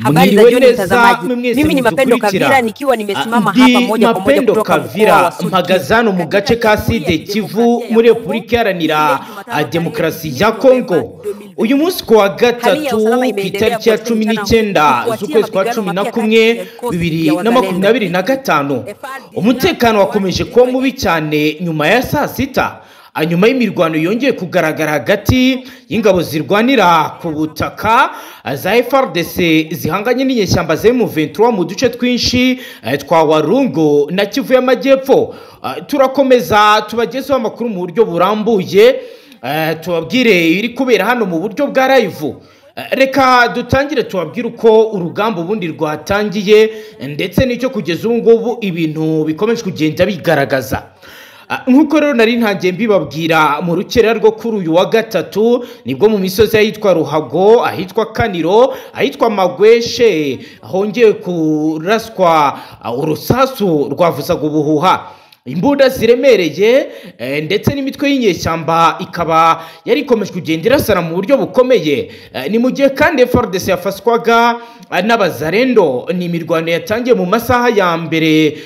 Habari za Mwiriwe jioni neza mtazamaji, mwe mwese mimi ni Mapendo mudukurikira. Kavira nikiwa nimesimama hapa Ndi moja kwa moja Mapendo kutoka mkoa Kavira wa Sud mpagaze hano Kivu mu gace katika ka Jamhuri ya Sud Kivu Kidemokrasia ya muri Kongo Repubulika siku ya Iharanira Jumatano tarehe Demokarasi 2 ya Novemba Kongo. Uyu 2025. munsi ku wa Hali ya gatatu usalama ku imeendelea itariki ya kuathiri cumi mchana huu n'icyenda kufuatia z'ukwezi kwa mapigano cumi na mapya kati kumwe ya vikosi bibiri vya na wazalendo makumyabiri na gatanu. FARDC Umutekano na wakomeje waasi kuba wa mubi cyane nyuma ya saa sita, nyuma y'imirwano yongeye kugaragara hagati y'ingabo zirwanira ku butaka za FARDC zihanganye n'inyeshyamba za M23 mu duce twinshi twa Warungu na Kivu y'Amajyepfo. Turakomeza tubagezeho amakuru mu buryo burambuye, tubabwire ibiri kubera hano mu buryo bwa live. Reka dutangire tubabwire uko urugamba ubundi rwatangiye ndetse n'icyo kugeza ubu ngubu ibintu bikomeje kugenda bigaragaza. Nk'uko rero nari ntangiye mbibabwira mu rukerera rwo kuri uyu wa gatatu, nibwo mu misozi ahitwa Ruhago, ahitwa Kaniro, ahitwa Magweshe hongeye kuraswa urusasu rwavuzaga ubuhuha, imbunda ziremereye, ndetse n'imitwe y'inyeshyamba ikaba yari ikomeje kugenda irasana mu buryo bukomeye. Ni mu gihe kandi FARDC yafaswaga n'abazarendo. Ni imirwano yatangiye mu masaha ya mbere,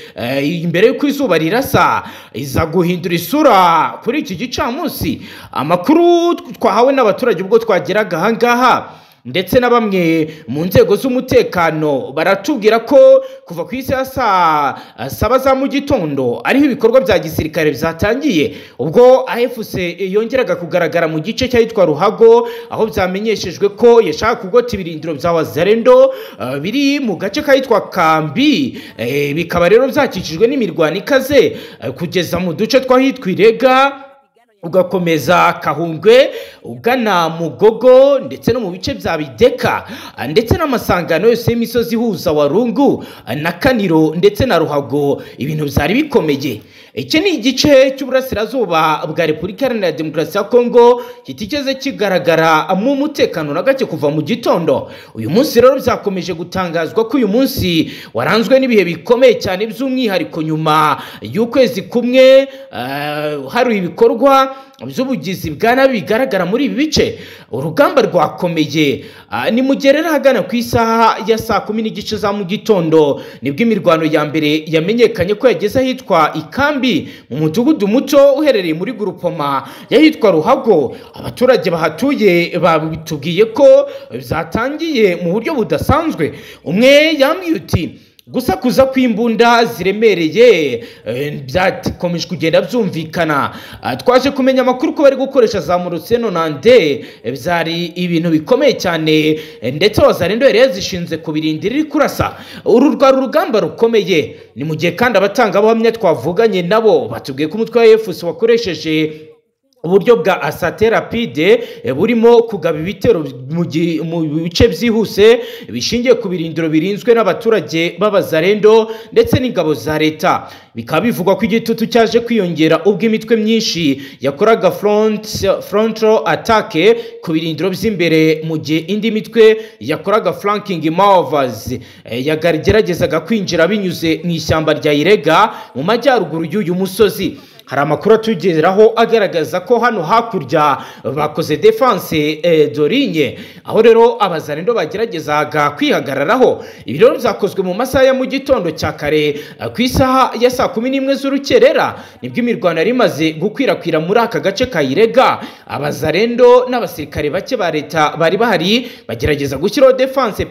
imbere y'uko izuba rirasa, iza guhindura isura kuri iki gicamunsi. Amakuru twahawe n'abaturage ubwo twageraga ahangaha ndetse na bamwe mu nzego z'umutekano baratubwira ko kuva ku isi ya saa saba za mu gitondo ariho ibikorwa bya gisirikare byatangiye, ubwo AFC yongeraga kugaragara mu gice cy'ahitwa Ruhago, aho byamenyeshejwe ko yashaka kugota ibirindiro bya Wazalendo biri mu gace k'ahitwa Kambi, bikaba rero byakikijwe n'imirwano ikaze, kugeza mu duce tw'ahitwa Irega, ugakomeza Kahungwe, ugana Mugogo ndetse no mu bice bya Bideka, ndetse n'amasangano yose y'imisozi ihuza Warungu na Kaniro ndetse na Ruhago. Ibintu byari bikomeye. Iki ni igice cy'uburasirazuba bwa Repubulika Iharanira Demokarasi ya Kongo kitigeze kigaragara mu mutekano na gake kuva mu gitondo. Uyu munsi rero byakomeje gutangazwa ko uyu munsi waranzwe n'ibihe bikomeye cyane, by'umwihariko nyuma y'ukwezi kumwe hari ibikorwa by'ubugizi bwa nabi bigaragara muri ibi bice. Urugamba rwakomeye. Ni mu gihe rero ahagana ku isaha ya saa kumi n'igice za mu gitondo nibwo imirwano ya mbere yamenyekanye ko yageze ahitwa Ikambi mu mudugudu muto uherereye muri Gurupoma y'ahitwa Ruhago. Abaturage bahatuye babitubwiye ko byatangiye mu buryo budasanzwe. Umwe yambwiye uti gusakuza kw'imbunda ziremereye byakomeje kugenda byumvikana. Twaje kumenya amakuru ko bari gukoresha za muruseno nande, byari ibintu bikomeye cyane, ndetse Wazalendo yari yazishinze ku birindiro iri kurasa. Uru rwari urugamba rukomeye. Ni mu gihe kandi abatangabuhamya twavuganye nabo batubwiye ko umutwe wa AFC wakoresheje uburyo bwa asate rapide, burimo kugaba ibitero mu bice byihuse bishingiye ku birindiro birinzwe n'abaturage b'abazarendo ndetse n'ingabo za leta. Bikaba bivugwa ko igitutu cyaje kwiyongera ubwo imitwe myinshi yakoraga frontal attack ku birindiro by'imbere, mu gihe indi mitwe yakoraga flanking maneuvers, yageragezaga kwinjira binyuze mu ishyamba rya Irega mu majyaruguru y'uyu musozi. Hari amakuru atugeraho agaragaza ko hano hakurya bakoze defense de ligne, aho rero abazarendo bageragezaga kwihagararaho. Ibi rero byakozwe mu masaha ya mu gitondo cya kare, ku isaha ya saa kumi n'imwe z'urukerera nibwo imirwano yari imaze gukwirakwira muri aka gace ka Irega. Abazarendo n'abasirikare bake ba leta bari bahari bagerageza gushyiraho defense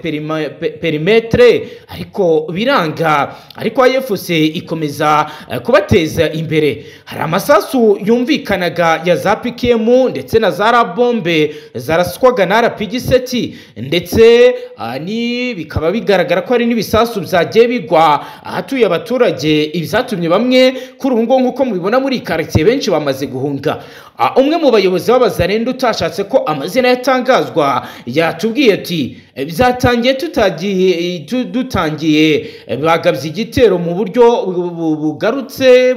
perimetre, ariko biranga, ariko AFC ikomeza kubateza imbere. Hari amasasu yumvikanaga ya za PKM ndetse na za rabombe zaraswaga na RPG seti, ndetse ni bikaba bigaragara ko hari n'ibisasu byagiye bigwa ahatuye abaturage, ibyatumye bamwe kuri ubu ngubu nk'uko mubibona muri quartier benshi bamaze guhunga. Umwe mu bayobozi b'abazarendo utashatse ko amazina yatangazwa yatubwiye ati byatangiye tutagiye dutangiye, bagabye igitero mu buryo bugarutse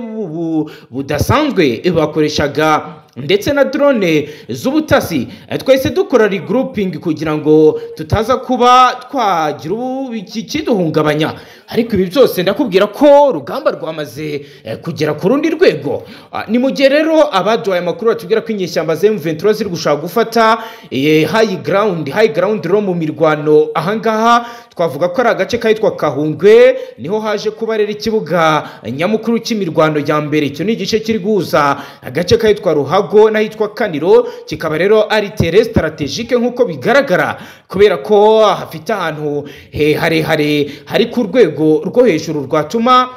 budasanzwe, bakoreshaga ndetse na drone z'ubutasi. Twahise dukora regrouping kugira ngo tutaza kuba twagira ikiduhungabanya, ariko ibi byose ndakubwira ko urugamba rwamaze kugera ku rundi rwego. Ni mu gihe rero abaduhaye amakuru batubwira ko inyeshyamba za M23 ziri gushaka gufata high ground ro mu mirwano. Ahangaha twavuga ko ari agace kahitwa Kahungwe, niho haje kuba rero ikibuga nyamukuru cy'imirwano ya mbere. Icyo ni igice kiri guhuza agace kahitwa Ruhago n'ahitwa Kaniro, kikaba rero ari terrain stratégique nk'uko bigaragara, kubera ko hafite ahantu harehare hari ku rwego rwo hejuru rwatuma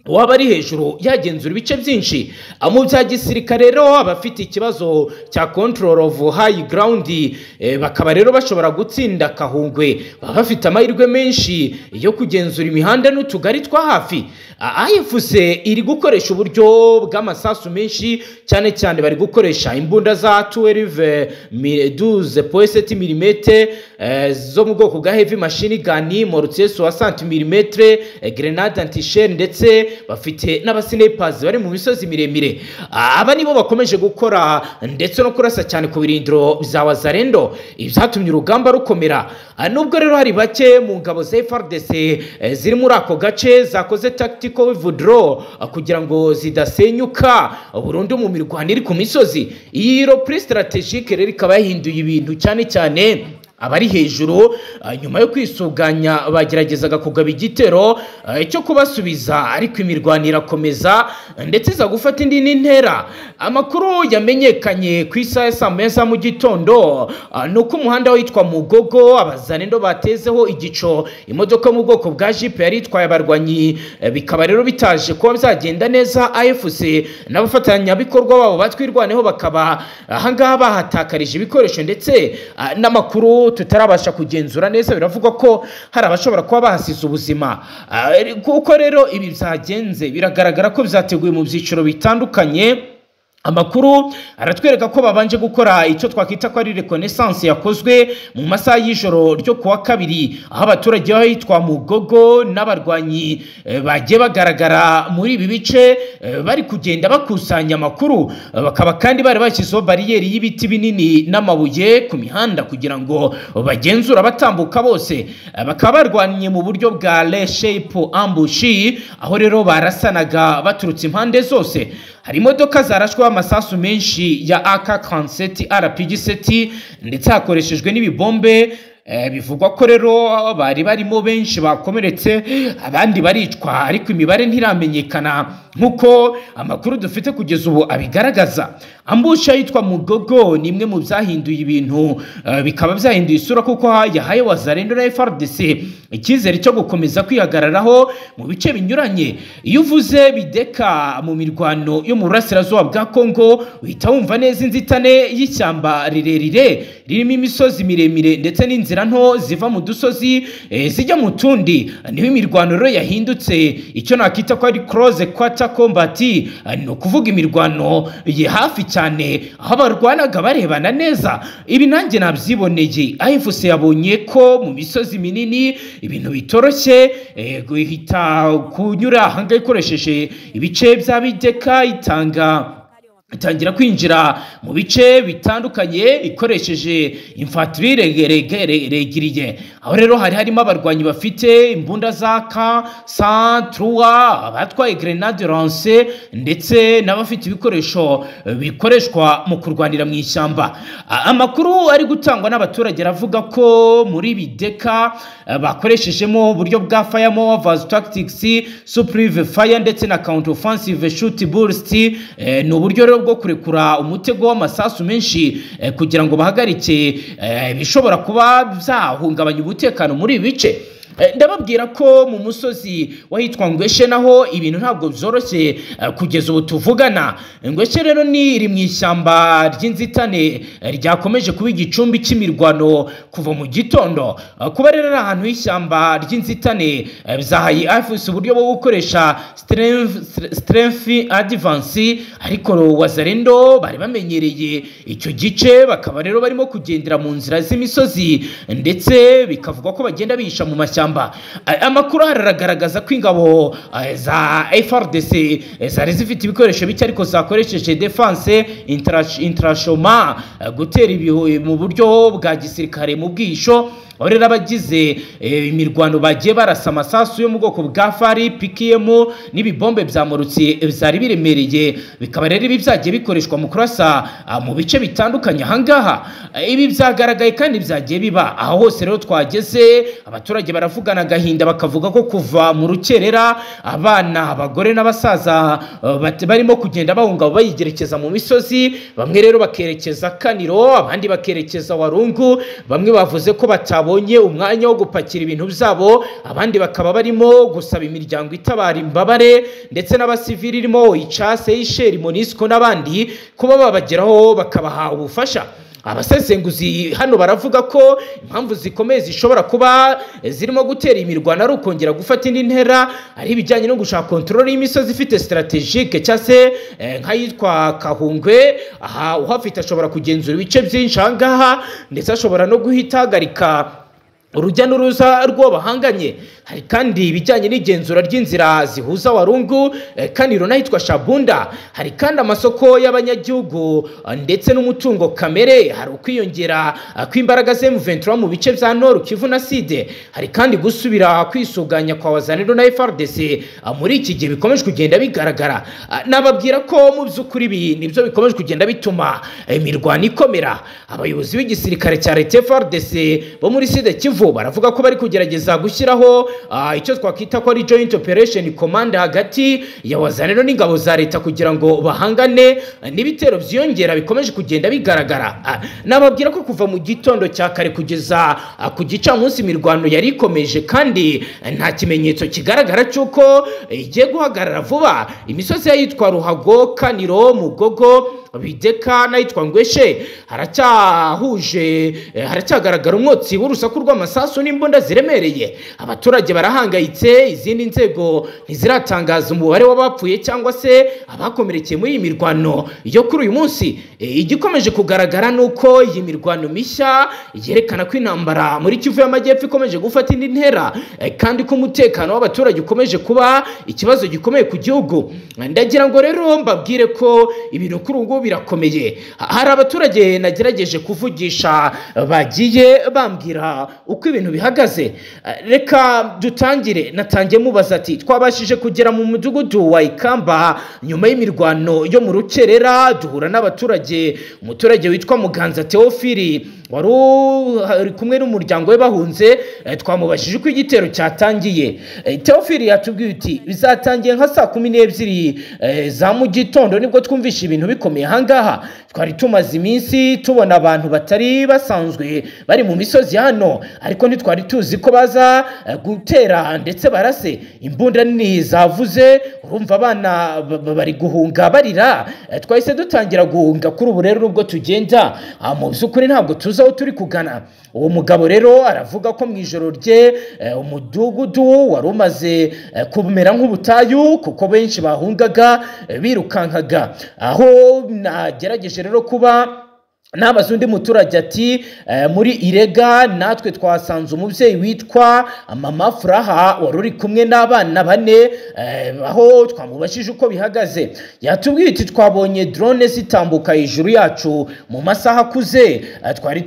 waba ari hejuru yagenzura ibice byinshi. Mu bya gisirikare rero, abafite ikibazo cya control of high ground bakaba rero bashobora gutsinda Kahungwe, baba bafite amahirwe menshi yo kugenzura imihanda n'utugari twa hafi. AFC iri gukoresha uburyo bw'amasasu menshi, cyane cyane bari gukoresha imbunda za 12 12.7 mm zo mu bwoko bwa heavy machine gun, mortier 60 mm, grenade anti-char, ndetse bafite n'abasnipers bari mu misozi miremire. Aba nibo bakomeje gukora ndetse no kurasa cyane ku birindiro bya Wazalendo, ibyatumye urugamba rukomera. Nubwo rero hari bake mu ngabo za FARDC ziri muri ako gace zakoze tactical withdraw kugira ngo zidasenyuka burundu mu mirwano iri ku misozi. Iyi repli stratégique rero ikaba yahinduye ibintu, cyane cyane abari hejuru nyuma yo kwisuganya bageragezaga kugaba igitero cyo kubasubiza, ariko imirwano irakomeza ndetse iza gufata indi n'intera. Amakuru yamenyekanye ku isaha ya saa 1 za mu gitondo ni uko umuhanda witwa Mugogo Abazalendo batezeho igico imodoka yo mu bwoko bwa jipe yari itwaye abarwanyi, bikaba rero bitaje kuba byagenda neza. AFC n'abafatanyabikorwa babo batwirwaneho bakaba ahangaha bahatakarije ibikoresho ndetse n'amakuru tutarabasha kugenzura neza, biravugwa ko hari abashobora kuba bahasize ubuzima. Kuko rero ibi byagenze, biragaragara ko byateguwe mu byiciro bitandukanye. Amakuru aratwereka ko babanje gukora icyo twakwita ko ari reconnaissance yakozwe mu masaha y'ijoro ryo kuwa kabiri, aho abaturage b'ahitwa Mugogo n'abarwanyi bagiye bagaragara muri ibi bice bari kugenda bakusanya amakuru. Bakaba kandi bari bashyizeho bariyeri y'ibiti binini n'amabuye ku mihanda kugira ngo bagenzure abatambuka bose. Bakaba barwanye mu buryo bwa L-shape ambush, aho rero barasanaga baturutse impande zose. Hari imodoka zarashweho amasasu menshi ya AK-47, RPG-7, ndetse hakoreshejwe n'ibibombe. Bivugwa ko rero bari barimo benshi bakomeretse, abandi baricwa, ariko imibare ntiramenyekana nk'uko amakuru dufite kugeza ubu abigaragaza. Ambush yitwa Mugogo ni imwe mu byahinduye ibintu, bikaba byahinduye isura kuko yahaye Wazalendo na FARDC icyizere cyo gukomeza kwihagararaho mu bice binyuranye. Iyo uvuze Bideka mu mirwano yo mu burasirazuba bwa Kongo, uhita wumva neza inzitane y'ishyamba rirerire ririmo imisozi miremire ndetse n'inzira nto ziva mu dusozi zijya mu tundi. Niho imirwano rero yahindutse icyo nakita ko ari close quarter combat, ni ukuvuga imirwano ye hafi cyane, aho barwanaga barebana neza. Ibi nanjye nabyiboneye. AFC yabonye ko mu misozi minini ibintu bitoroshye, guhita kunyura ahangaha ikoresheje ibice bya Bideka, itangira kwinjira mu bice bitandukanye ikoresheje infanterie régulière, aho rero hari harimo abarwanyi bafite imbunda za ka 103, abatwaye grenade lance, ndetse n'abafite ibikoresho bikoreshwa mu kurwanira mu ishyamba. Amakuru ari gutangwa n'abaturage aravuga ko muri Bideka bakoreshejemo uburyo bwa fire movers tactics, suppressive fire ndetse na counter offensive shoot burst. Ni uburyo rero bwo kurekura umutego w'amasasu menshi kugira ngo bahagarike ibishobora kuba byahungabanya umutekano muri ibi bice. Ndababwira ko mu musozi wahitwa Ngweshe naho ibintu ntabwo byoroshye kugeza ubu tuvugana. Ngweshe rero ni iri mu ishyamba ry'inzitane ryakomeje kuba igicumbi cy'imirwano kuva mu gitondo. Kuba rero ari ahantu h'ishyamba ry'inzitane byahaye AFC uburyo bwo gukoresha strength advance, ariko Wazalendo bari bamenyereye icyo gice, bakaba rero barimo kugendera mu nzira z'imisozi, ndetse bikavugwa ko bagenda bihisha mu mashyamba. nyeshyamba. Amakuru aragaragaza ko ingabo za FARDC zari zifite ibikoresho bike ariko zakoresheje defense intrashoma gutera mu buryo bwa gisirikare mu bwisho. Aho rero abagize imirwano bagiye barasa amasasu yo mu bwoko bwa FARI, PKM n'ibibombe bya morutsi byari biremereye, bikaba rero ibi byagiye bikoreshwa mu kurasa mu bice bitandukanye ahangaha. Ibi byagaragaye kandi byagiye biba aho hose rero twageze, abaturage baravugana agahinda bakavuga ko kuva mu rukerera abana, abagore n'abasaza barimo kugenda bahunga bayigerekeza mu misozi, bamwe rero bakerekeza Kaniro, abandi bakerekeza Warungu, bamwe bavuze ko batabonye umwanya wo gupakira ibintu byabo, abandi bakaba barimo gusaba imiryango itabara imbabare ndetse n'abasivili irimo Icase, Isheri, Monisco n'abandi kuba babageraho bakabaha ubufasha. Abasesenguzi hano baravuga ko impamvu zikomeye zishobora kuba zirimo gutera imirwano ari ukongera gufata indi ntera, ari ibijyanye no gushaka control y'imisozi ifite strategique cyangwa se nk'ayitwa Kahungwe. Aha uhafite ashobora kugenzura ibice byinshi ahangaha, ndetse ashobora no guhita ahagarika urujya n'uruza rwo bahanganye. Hari kandi ibijyanye n'igenzura ry'inzira zihuza Warungu, Kaniro n'ahitwa Shabunda. Hari kandi amasoko y'abanyagihugu ndetse n'umutungo kamere. Hari ukwiyongera kw'imbaraga za M23 mu bice bya Nord Kivu na Sud. Hari kandi gusubira kwisuganya kwa Wazalendo na FARDC muri iki gihe bikomeje kugenda bigaragara. Nababwira ko mu by'ukuri ibi nibyo bikomeje kugenda bituma imirwano ikomera. Abayobozi b'igisirikare cya leta FARDC bo muri Sud Kivu baravuga ko bari kugerageza gushyiraho icyo twakwita ko ari joint operation command hagati ya Wazalendo n'ingabo za leta kugira ngo bahangane n'ibitero byiyongera bikomeje kugenda bigaragara. Nababwira ko kuva mu gitondo cya kare kugeza ku gicamunsi imirwano yari ikomeje, kandi nta kimenyetso kigaragara cy'uko igiye guhagarara vuba. Imisozi yitwa Ruhago, Kaniro, Mugogo, Bideka n'ayitwa Ngweshe haracyahuje, haracyagaragara umwotsi w'urusaku rw'amasasu n'imbunda ziremereye. Abaturage barahangayitse, izindi nzego ntiziratangaza umubare w'abapfuye cyangwa se abakomerekeye muri iyi mirwano yo kuri uyu munsi. Igikomeje kugaragara nuko iyi mirwano mishya yerekana ko intambara muri Kivu y'Amajyepfo ikomeje gufata indi ntera, kandi ko umutekano w'abaturage ukomeje kuba ikibazo gikomeye ku gihugu. Ndagira ngo rero mbabwire ko ibintu kuri ubu birakomeye. Hari abaturage nagerageje kuvugisha bagiye bambwira uko ibintu bihagaze. Reka dutangire. Natangiye mubaza ati twabashije kugera mu mudugudu wa Ikamba nyuma y'imirwano yo mu rukerera, duhura n'abaturage. Umuturage witwa Muganza Theophile wari uri kumwe n'umuryango we bahunze, twamubashije uko igitero cyatangiye. Theophile yatubwiye uti bizatangiye nka saa 12 za mu gitondo nibwo twumvishe ibintu bikomeye ahangaha. Twari tumaze iminsi tubona abantu batari basanzwe bari mu misozi hano, ariko ntitwari tuzi ko baza gutera ndetse barase. Imbunda nini zavuze, urumva abana bari guhunga barira. Twahise dutangira guhunga. Kuri ubu rero nubwo tugenda mu by'ukuri ntabwo tuzi aho turi kugana. Uwo mugabo rero aravuga ko mu ijoro rye umudugudu wari umaze kumera nk'ubutayu, kuko benshi bahungaga birukankaga. Aho nagerageje rero kuba nabaza undi muturage ati muri Irega natwe twasanze umubyeyi witwa Mama Furaha wari uri kumwe n'abana bane, aho twamubashije uko bihagaze. Yatubwiye ati twabonye drone zitambuka hejuru yacu mu masaha akuze, twari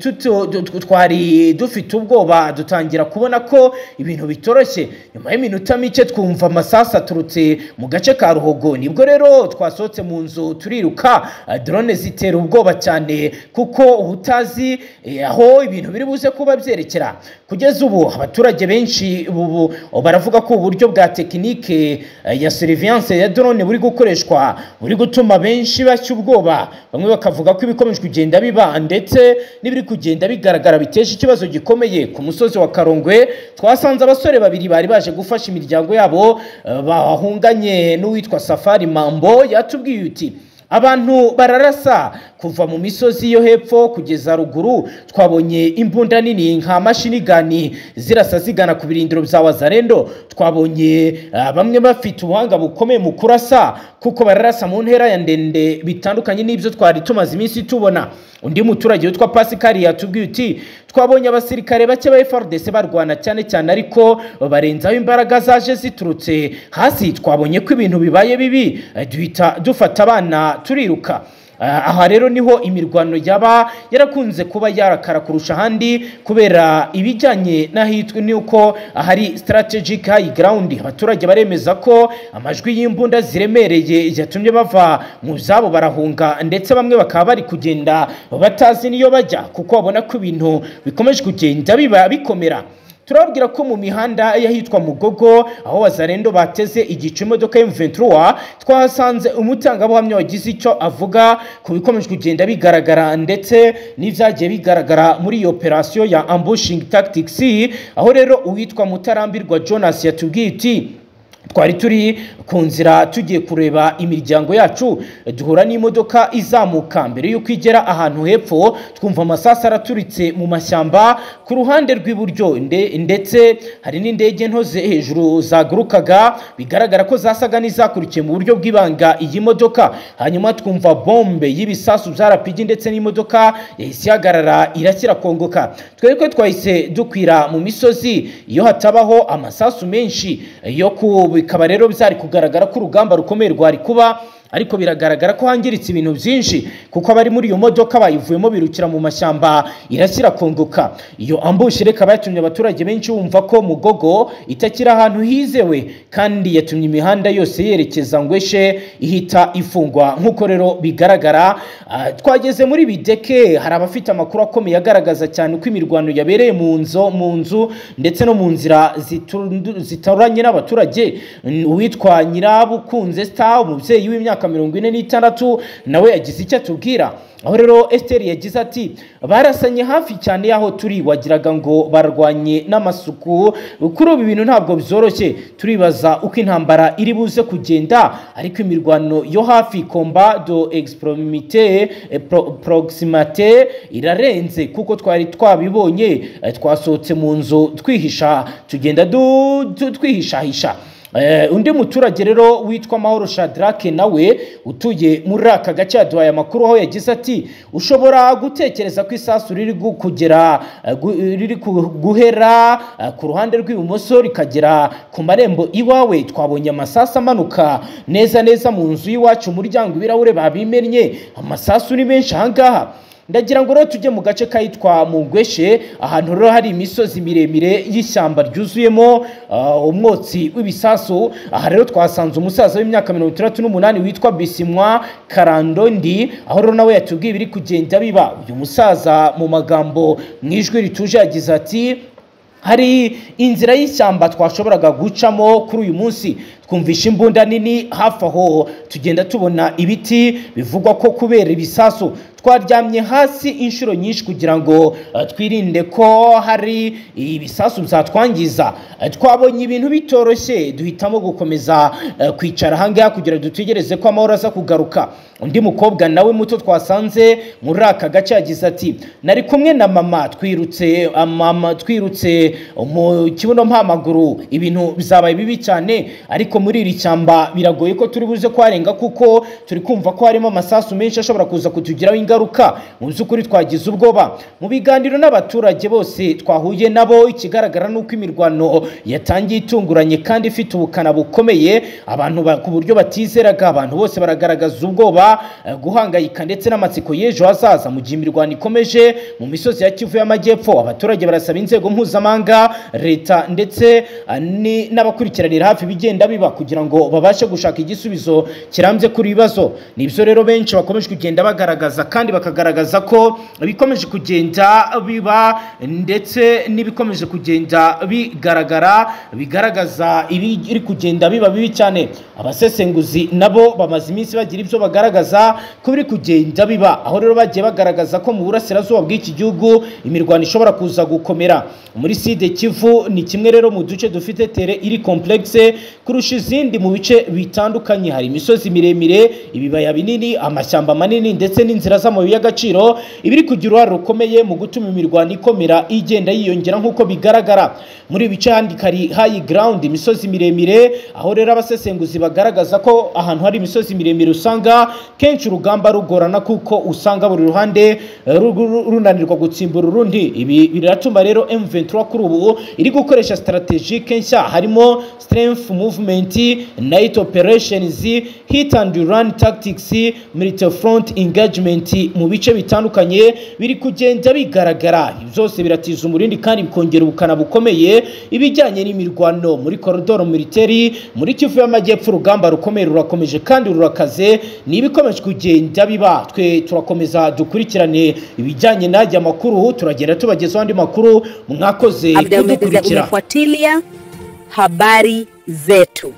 dufite ubwoba, dutangira kubona ko ibintu bitoroshye. Nyuma y'iminota mike twumva amasasu aturutse mu gace ka Ruhogo, nibwo rero twasohotse mu nzu turiruka. Drone zitera ubwoba cyane kuko utazi aho ibintu biri buze kuba byerekera. Kugeza ubu abaturage benshi ubu baravuga ko uburyo bwa tekinike ya surveillance ya drone buri gukoreshwa buri gutuma benshi bashya ubwoba. Bamwe bakavuga ko ibikomeje kugenda biba ndetse n'ibiri kugenda bigaragara biteje ikibazo gikomeye. Ku musozi wa Karongwe twasanze abasore babiri bari baje gufasha imiryango yabo bahunganye n'uwitwa Safari Mambo. Yatubwiye uti abantu bararasa Kuva mu misozi yo hepfo kugeza ruguru twabonye imbunda nini nka mashini gani zirasa zigana ku birindiro bya Wazalendo. Twabonye bamwe bafite ubuhanga bukomeye mu kurasa, kuko bararasa mu ntera ya ndende bitandukanye n'ibyo twari tumaze iminsi tubona. Undi muturage witwa Pascal yatubwiye uti twabonye abasirikare bake ba FARDC barwana cyane cyane, ariko barenzaho imbaraga zaje ziturutse hasi. Twabonye ko ibintu bibaye bibi, duhita dufata abana turiruka. Aha rero niho imirwano yaba yarakunze kuba yarakara kurusha ahandi, kubera ibijyanye n'ahitwa nuko ahari strategic high ground. Abaturage baremeza ko amajwi y'imbunda ziremereye yatumye bava mu zabo barahunga, ndetse bamwe bakaba bari kugenda batazi niyo bajya, kuko babona ko ibintu bikomeje kugenda biba bikomera. Turababwira ko mu mihanda y'ahitwa Mugogo, aho Wazalendo bateze igice imodoka M23, twahasanze umutangabuhamya wagize icyo avuga ku bikomeje kugenda bigaragara ndetse n'ibyagiye bigaragara muri iyo operation ya ambushing tactics. Aho rero uwitwa Mutarambirwa Jonas yatubwiye ati twari turi ku nzira tugiye kureba imiryango yacu, duhura n'imodoka izamuka. Mbere y'uko igera ahantu hepfo twumva amasasu araturitse mu mashyamba ku ruhande rw'iburyo, ndetse hari n'indege nto hejuru zagurukaga, bigaragara ko zasaga n'izakurikiye mu buryo bw'ibanga iyi modoka. Hanyuma twumva bombe y'ibisasu bya RPG, ndetse n'imodoka yahise ihagarara irakira kongoka. Twebwe twahise dukwira mu misozi, iyo hatabaho amasasu menshi yo ku bikaba rero byari kugaragara ko urugamba rukomeye rwari kuba, ariko biragaragara ko hangiritse ibintu byinshi, kuko abari muri iyo modoka bayivuyemo birukira mu mashyamba irashyira kongoka. Iyo ambush reka batumye abaturage benshi bumva ko Mugogo itakiri ahantu hizewe, kandi yatumye imihanda yose yerekeza Ngweshe ihita ifungwa nk'uko rero bigaragara. Twageze muri Bideke, hari abafite amakuru akomeye agaragaza cyane uko imirwano yabereye mu nzu ndetse no mu nzira zitaranye n'abaturage. Uwitwa Nyirabukunze Star, umubyeyi w'imyaka 46, nawe yagize icyo atubwira. Aho rero Esther yagize ati barasanye hafi cyane yaho turi, wagiraga ngo barwanye n'amasuku. Kuri ubu ibintu ntabwo byoroshye, turibaza uko intambara iri buze kugenda, ariko imirwano yo hafi combat do extremité proximité irarenze, kuko twari twabibonye. Twasohotse mu nzu twihisha, tugenda twihishahisha. Undi muturage rero witwa Mahoro Shadrake nawe utuye muri aka gace yaduhaye amakuru, aho yagize ati ushobora gutekereza ko isasu riri kugera riri guhera ku ruhande rw'ibumoso rikagera ku marembo iwawe. Twabonye amasasu amanuka neza neza mu nzu y'iwacu, umuryango ibirahure babimennye, amasasu ni menshi ahangaha. Ndagira ngo rero tujye mu gace kayitwa Mungweshe, ahantu rero hari imisozi miremire y'ishyamba ryuzuyemo umwotsi w'ibisasu. Aha rero twasanze umusaza w'imyaka 68 witwa Bisimwa Karandondi, aho rero nawe yatubwiye ibiri kugenda biba. Uyu musaza mu magambo mu ijwi rituje yagize ati hari inzira y'ishyamba twashoboraga gucamo kuri uyu munsi, twumvisha imbunda nini hafi aho, tugenda tubona ibiti bivugwa ko kubera ibisasu. Twaryamye hasi inshuro nyinshi kugira ngo twirinde ko hari ibisasu byatwangiza. Twabonye ibintu bitoroshye, duhitamo gukomeza kwicara ahangaha kugira dutegereze ko amahoro aza kugaruka. Undi mukobwa nawe muto twasanze muri aka gace yagize ati nari kumwe na mama, twirutse twirutse mu kibuno mpamaguru, ibintu bizabaye bibi cyane, ariko muri iri cyamba biragoye ko turi buze kwarenga, kuko turi kumva ko harimo amasasu menshi ashobora kuza kutugiraho ingaruka. Mu by'ukuri twagize ubwoba. Mu biganiro n'abaturage bose twahuye nabo, ikigaragara nuko imirwano yatangiye itunguranye kandi ifite ubukana bukomeye, abantu ku buryo batizeraga. Abantu bose baragaragaza ubwoba, guhangayika ndetse n'amatsiko y'ejo hazaza mu gihe imirwano ikomeje mu misozi ya Kivu y'Amajyepfo. Abaturage barasaba inzego mpuzamahanga, leta ndetse n'abakurikiranira hafi bigenda biba kugira ngo babashe gushaka igisubizo kirambye kuri ibibazo. Nibyo rero benshi bakomeje kugenda bagaragaza, kandi bakagaragaza ko bikomeje kugenda biba ndetse n'ibikomeje kugenda bigaragara bigaragaza ibiri kugenda biba bibi cyane. Abasesenguzi nabo bamaze iminsi bagira ibyo bagaragaza. bagaragaza ko biri kugenda biba, aho rero bagiye bagaragaza ko mu burasirazuba bw'iki gihugu imirwano ishobora kuza gukomera. Muri Sud Kivu ni kimwe rero mu duce dufite terrain iri complexe kurusha izindi mu bice bitandukanye. Hari imisozi miremire, ibibaya binini, amashyamba manini ndetse n'inzira z'amabuye y'agaciro, ibiri kugira uruhare rukomeye mu gutuma imirwano ikomera igenda yiyongera nk'uko bigaragara. Muri ibi bice handi hari high ground, imisozi miremire, aho rero abasesenguzi bagaragaza ko ahantu hari imisozi miremire usanga kenshi urugamba rugorana, kuko usanga buri ruhande runanirwa gutsimbura urundi. Ibi biratuma rero M23 kuri ubu iri gukoresha stratégique nshya, harimo stealth movement, night operations, hit and run tactics, multi front engagement mu bice bitandukanye biri kugenda bigaragara. Byose biratiza umurindi kandi bikongera ubukana bukomeye ibijyanye n'imirwano muri corridor militaire muri Kivu y'Amajyepfo. Urugamba rukomeye rurakomeje kandi rurakaze, ni ibikomeje kugenda biba. Twe turakomeza dukurikirane ibijyanye n'ajya makuru, turagenda tubagezaho andi makuru. Mwakoze kudukurikira. Umefuatilia habari zetu.